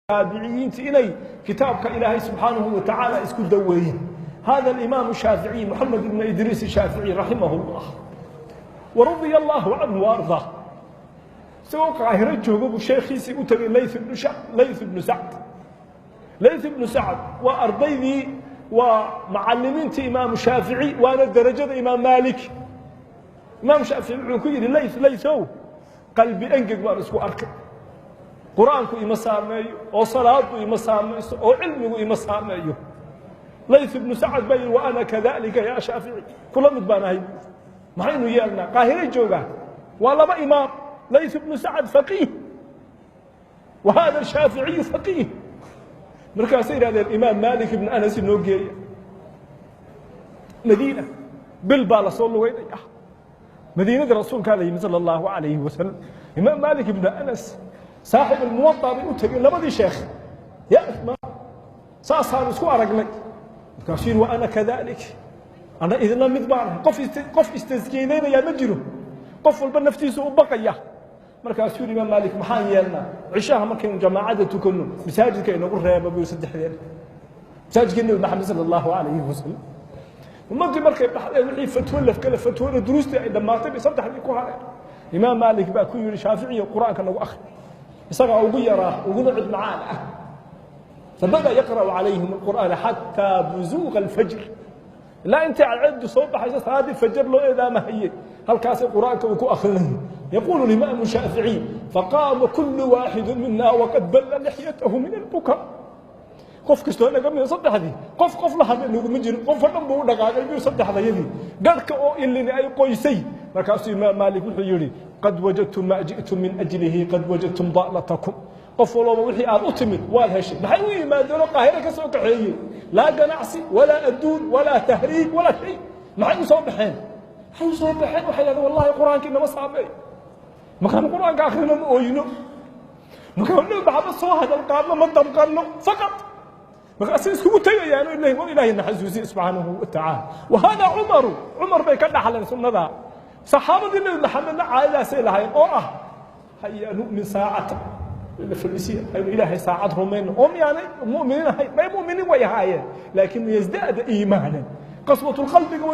Taabiciyiinta inay kitaabka Ilaahay subxaanahu wa tacaala isku daweeyeen. Hada alimaam Shaaficiy, Moxamed ibn Idriis Shaafici, raximah llah waradia allahu canhu waardaa, isagoo Qaahiro jooga buu sheekhiisii u tegay, Layth ibnu Sacd. Layth ibnu Sacd waa ardaydii, waa macalimiintii Imaamu Shaafici, waana derajada Imaam Maalik. Imaam Shaafici wuxuu ku yidhi Layth: Laythow, qalbi engeg baan isku arkay, Qur-aanku ima saameeyo oo salaadu ima saamayso oo cilmigu ima saameeyo. Layth ibnu Sacad baa yidhi: Wa ana kadalika yaa Shaafici, kula mid baan ahay, maxaynu yeelnaa? Qaahiro joogaa, waa laba imaam, Layth ibnu Sacad faqiih wa hada Shaaficiyu faqiih. Markaasay yidhahdeen: Imaam Maalik ibnu Anas inoo geeya Madiina. Bil baa lasoo lugaynaya, madiinadii rasuulkaa la yimi sala allahu alayhi wasalam. Imaam Maalik ibnu Anas, saaxib almuwaطa, bay u tegeen labadii sheekh. Ya imaam, saasaan isku aragnay. Markaasuu yidhi: Wa ana kadalik, ana idinla mid baan ahay. Qof istaskiyadaynayaa ma jiro, qof walba naftiisa u baqaya. Markaasuu yidhi Imaam Maalik: Maxaan yeelnaa? Cishaha markaynu jamaacadda tukanno masaajidka inagu reeba buu saddexdeen, masaajidkii Nebi Maxamed sala allahu alayhi wasalam. Ummaddii markay baxdeen, wixii fatwo lafkale fatwada duruustii ay dhammaatay, bay saddexdii ku hareen. Imaam Maalik baa ku yidhi: Shaaficiyo, Qur-aanka nagu akhri. Isagaa ugu yaraa, uguna cid macaan ah. Fabada yaqra'u calayhim alqur'aana xataa buzuuqa alfajr, ilaa intay cadceeddu soo baxayso, salaaddii fajar loo eedaamahayey, halkaasay Qur-aanka uu ku akrinayay. Yaquulu imaamu Shaaficiy: Faqaama kullu waaxidu mina waqad balla lixyatahu min albukaa. Qof kastoo naga mida saddexdii, qof la hadlay naguma jirin, qofka dhan buu u dhaqaaqay biyu saddexdayadii garhka oo ilini ay qoysay. Markaasuu Imaam Maalik wuxuu yidhi: Qad wajadtum maa ji'tum min ajlihi, qad wajadtum da'latakum. Qof walooba wixii aad u timid waad heshay. Maxay u yimaadeenoo Qaahiro ka soo kaxeeyey? Laa ganacsi walaa adduun walaa tahriib walaa shay. Maxay u soo baxeen? Maxay u soo baxeen? Waxay yidhahdeen: Wallahi Qur-aankii nama saameeyo, markaan Qur-aanka akhrino ma ooyno, markaan Nebi Maxamed soo hadal qaadno ma damqanno faqad. Markaasay iskugu tegayaan oo leeyihin: War, Ilaahay na xasuusiye subxaanahu wa tacaala. Wa hada Cumaru, Cumar bay ka dhaxleen sunnadaa. Saxaabadii Nebi Maxamedna caadadaasay lahayn oo ah: Haya nu'min saacata la fadhiisiya, aynu Ilaahay saacad rumayno. Oo miyaanay mu'miniin ahayn? May, mu'miniin way ahaayeen, laakiin yasdaada iimaanan. Qaswatulqalbiga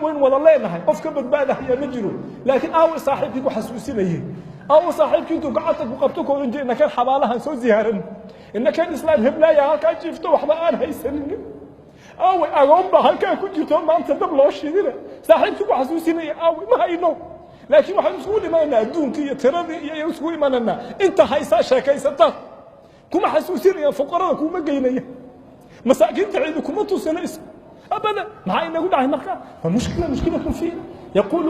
waynu wada leenahay, qof ka badbaadahaya ma jiro. Laakiin aaway saaxiibkii ku xasuusinayay? Aawo saaxiibkii intuu gacanta ku qabto ku odhan jiray: Inakan xabaalahan soo ziyaaran, inakan islaam heblaaya halkaa jiifto, waxba aan haysanin, aaway agoon baa halkaa ku jirto maanta dab loo shidina? Saaxiibkii ku xasuusinaya aaway? Ma hayno. Laakiin waxaynu iskugu imaanaynaa adduunkii iyo tiradii iyo iskugu imaanaynaa inta haysaa sheekaysata. Kuma xasuusinayaan fuqarada, kuma geynaya masaakiinta, ciidi kuma tusinayso abadan. Maxaa inagu dhacay marka? Fa mushkila, mushkilatun fiina yaquulu.